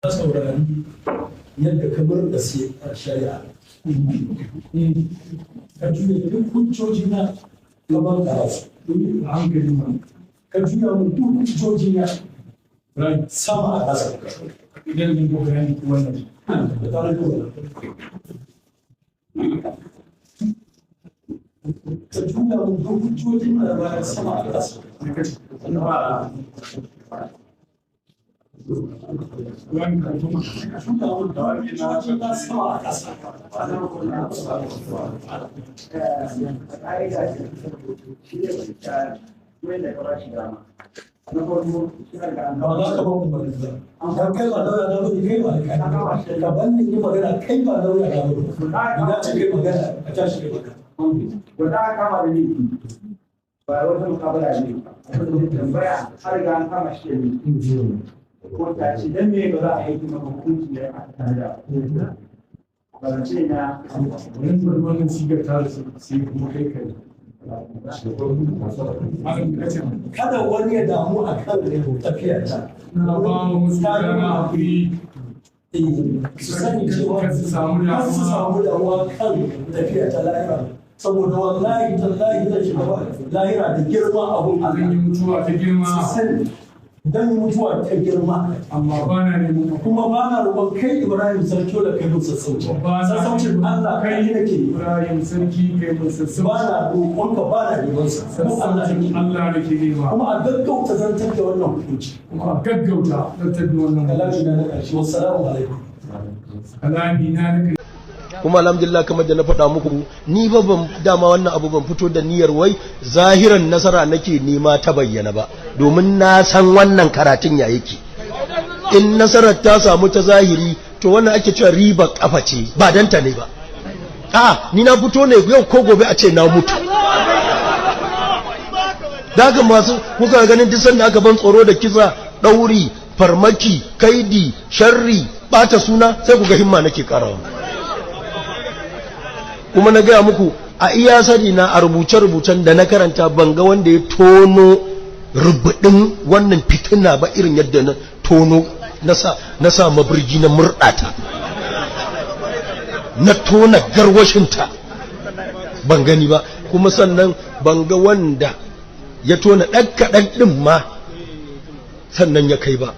Na saurari yadda ka murɗa shari'a. Ka juya duk hujjoji na gaban karatu. A hankali ma. Ka juya mun duk hujjoji na Ibrahim, sama a ƙasa. idan yin ko bayani ko wannan. Da tare da wannan. Ka juya mun duk hujjoji na bayan sama a ƙasa. Me kace? Ibrahim, ka tuma. Ka juya mun duk hujjoji na sama a ƙasa. Ba za ka ba mu ba dan kai ba lauya na bane, kai ba alƙali, ka ban ni yi magana, kai ba lauya na bane. Ina ce kai magana, a tashi kai magana. Wanda aka kama da laifi ba wata mukabala ne, abin da tambaya, har ga an kama shi da laifi, ko ta ce dan me ba za a yi maka hukunci da aka tada ba zance na. Wannan wannan sigar ta rasu sai kuma kai kai. Malam, ka ce Kada wani ya damu a kan tafiyar ta. na ba wa musu dama hakuri. Su sani cewa Kar su samu kar su damuwa. samu damuwa kan tafiyar ta lahira, saboda wallahi tallahi zan shiga lahira da girma abun Zan yi Allah. mutuwa ta girma. Su sani dan mutuwa ta girma. Amma ba na neman Kuma ba na roƙon kai Ibrahim Sarki da kai mun sassauci. Ba na Sassaucin Allah kai nake yi. Ibrahim Sarki, kai mun sassauci. Ba na roƙonka, ba na neman sa. Kuma Allah Sassaucin nake. Allah nake nema. Kuma a gaggauta zantar da wannan hukunci. Kuma a gaggauta zartar da wannan. Kalami na na ƙarshe, wassalamu alaikum. Kalami na na ƙarshe. Kuma alhamdulillah, kamar da na faɗa muku, ni ba ban dama wannan abu ban fito da niyyar wai zahiran nasara nake nema ta bayyana ba, domin na san wannan karatun ya yake. In nasarar ta samu ta zahiri, to wannan ake cewa riba kafa ce, ba danta ne ba. A ni na fito ne yau ko gobe a ce na mutu. Daga masu kuka ganin duk sanda aka ban tsoro da kisa, ɗauri, farmaki, kaidi, sharri, bata suna, sai ku ga himma nake karawa. Kuma na gaya muku, a iya sani na, a rubuce-rubucen da na karanta, ban ga wanda ya tono rubudin wannan fitina ba irin yadda na tono, na sa mabirgi na murɗata, na tona garwashinta, ban gani ba. Kuma sannan ban ga wanda ya tona ɗan kaɗan ɗin ma sannan ya kai ba.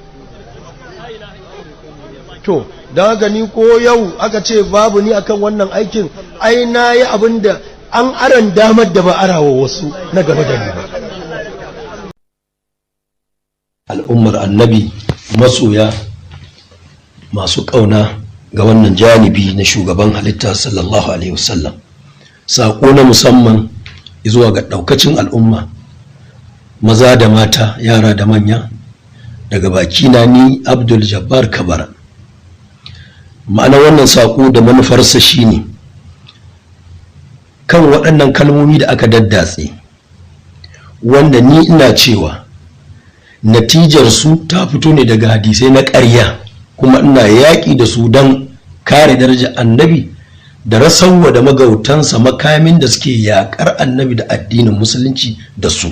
To don haka ni ko yau aka ce babu ni akan wannan aikin, ai na yi abin da an aran damar da ba arawa wasu na gaba da ni ba. Al'ummar Annabi, masoya, masu ƙauna ga wannan janibi na shugaban halitta sallallahu alaihi wasallam, saƙo na musamman zuwa ga ɗaukacin al'umma, maza da mata, yara da manya, daga bakina ni Abdul Jabbar Kabara. Ma'ana wannan saƙo da manufarsa shine kan waɗannan kalmomi da aka daddatse, wanda ni ina cewa natijar su ta fito ne daga hadisai na ƙarya, kuma ina yaƙi da su don kare darajar Annabi da rasarwa da magautansa makamin da suke yaƙar Annabi da addinin Musulunci da su,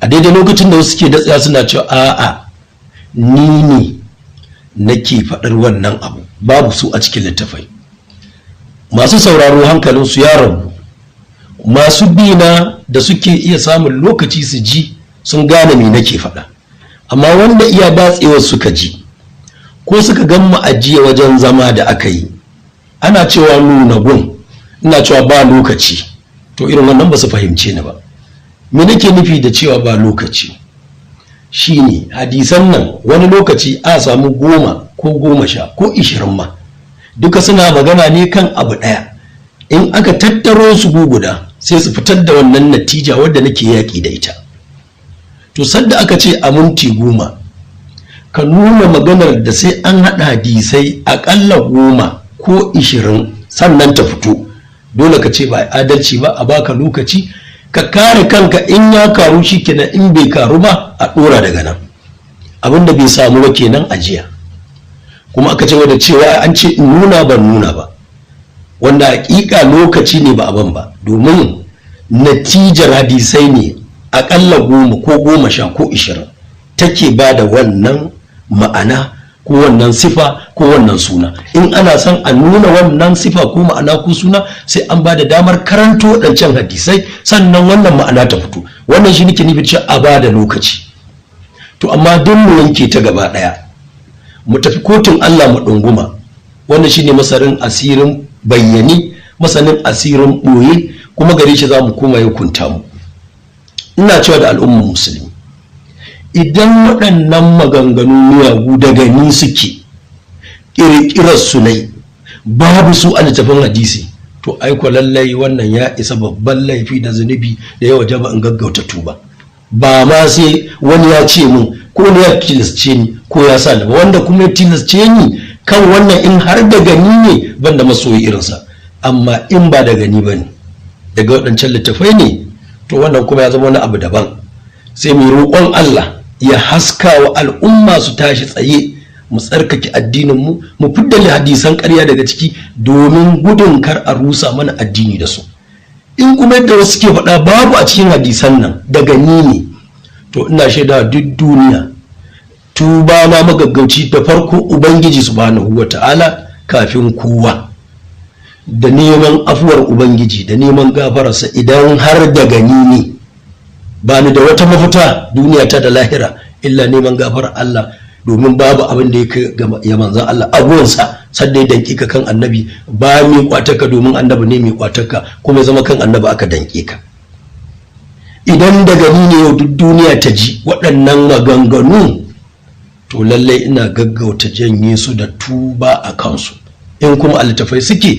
a daidai lokacin da wasu suke datsaya suna cewa a'a, ni ne nake faɗar wannan abu, babu su a cikin littafai. Masu sauraro hankalinsu ya rabu, masu bina da suke iya samun lokaci su ji sun gane me nake faɗa, amma wanda iya datsewar suka ji ko suka gan mu ajiye wajen zama da aka yi ana cewa nuna gun, ina cewa ba lokaci, to irin wannan ba su fahimce ni ba. Me nake nufi da cewa ba lokaci? Shine hadisan nan wani lokaci a samu 10 ko 10 ko 20 ma, duka suna magana ne kan abu ɗaya. In aka tattaro su guda, sai su fitar da wannan natija wadda nake yaƙi da ita. To sadda aka ce a minti 10 ka nuna maganar da sai an haɗa hadisai aƙalla 10 ko 20 sannan ta fito, dole ka ce ba adalci ba. A baka lokaci ka kare kanka, in ya karu shi kenan, in bai karu ba a ɗora daga nan. Abin da bai samu ba kenan a jiya. Kuma aka ce da cewa an ce in nuna, ban nuna ba, wanda hakika lokaci ne ba ban ba, domin natijar hadisai ne akalla 10 ko 10 ko 20 take ba da wannan ma'ana. Ko wannan sifa ko wannan suna, in ana son a nuna wannan sifa ko ma'ana ko suna, sai an ba da damar karanto waɗancan hadisai, sannan wannan ma'ana ta fito. Wannan shi nake nufi cewa a ba da lokaci. To amma don mu yanke ta gaba ɗaya, mu tafi kotun Allah mu ɗunguma. Wannan shine masarin asirin bayyane, masanin asirin ɓoye, kuma gare shi za mu koma ya hukunta mu. Ina cewa da al'ummar musulmi, idan waɗannan maganganu miyagu daga ni suke, ƙirƙirar su ne, babu su a littafin hadisi, to aiko lallai wannan ya isa babban laifi da zunubi da ya wajaba in gaggauta tuba. Ba ma sai wani ya ce min ko wani ya tilasce ni ko ya sa ni ba. Wanda kuma ya tilasce ni kan wannan, in har daga ni ne, ban da masoyi irinsa. Amma in ba daga ni ba ne, daga waɗancan littafai ne, to wannan kuma ya zama wani abu daban. Sai mu roƙon Allah ya haska wa al'umma su tashi tsaye, mu tsarkake addininmu, mu fidda hadisan ƙarya daga ciki, domin gudun kar a rusa mana addini da su. In kuma yadda wasu ke faɗa babu a cikin hadisan nan, daga ni ne, to ina shaida duk duniya tuba na magaggauci da farko Ubangiji Subhanahu wata'ala kafin kowa, da neman afuwar Ubangiji da neman gafararsa. Idan har daga ni ne, ba ni da wata mafita duniya ta da lahira illa neman gafarar Allah, domin babu abin da ya kai ya manzan Allah abuwansa sadda ya danƙe ka kan annabi ba mai kwatarka, domin annabi ne mai kwatarka, kuma ya zama kan annabi aka danƙe ka. Idan daga ni ne, yau duk duniya ta ji waɗannan maganganu, to lallai ina gaggauta janye su da tuba a kansu. In kuma a littafai suke,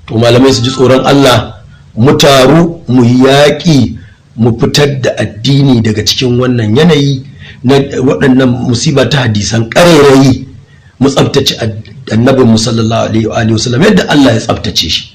to malamai su ji tsoron Allah, mu taru mu yaƙi, mu fitar da addini daga cikin wannan yanayi na waɗannan musiba ta hadisan ƙarairayi, mu tsabtace annabin mu sallallahu alaihi wa sallam yadda Allah ya tsabtace shi.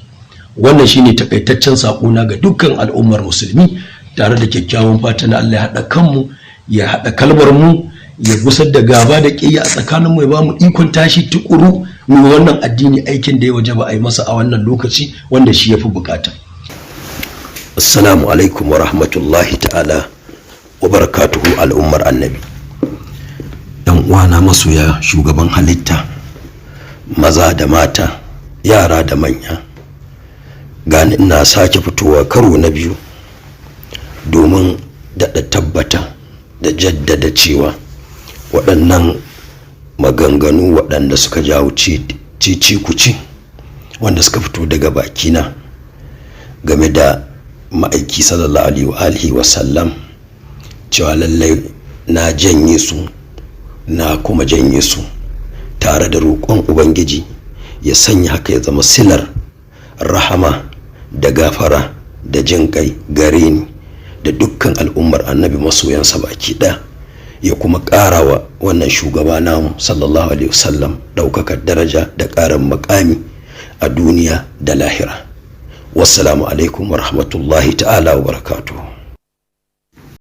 Wannan shine takaitaccen na ga dukkan al'ummar musulmi, tare da kyakkyawan fata na Allah ya haɗa kanmu, ya haɗa kalmar mu, ya gusar da gaba da ƙiyya a tsakaninmu, ya ba mu ikon tashi tukuru mu wannan addini aikin da ya wajaba a yi masa a wannan lokaci wanda shi ya fi bukata. Assalamu alaikum wa rahmatullahi ta'ala wa barakatuhu, al'ummar annabi. Yan uwana masoya shugaban halitta, maza da mata, yara da manya, gani ina sake fitowa karo na biyu domin daɗa tabbata da jaddada cewa waɗannan maganganu waɗanda suka jawo cici kuci, wanda suka fito daga bakina game da ma'aiki sallallahu alaihi wa sallam, cewa lallai na janye su, na kuma janye su tare da roƙon Ubangiji ya sanya haka ya zama silar rahama da gafara da jin kai gare ni da dukkan al'ummar annabi masoyansa baki ɗaya, ya kuma ƙara wa wannan shugaba namu sallallahu alaihi wasallam ɗaukakar daraja da ƙarin makami a duniya da lahira. Wassalamu alaikum wa rahmatullahi ta'ala wa barakatuhu.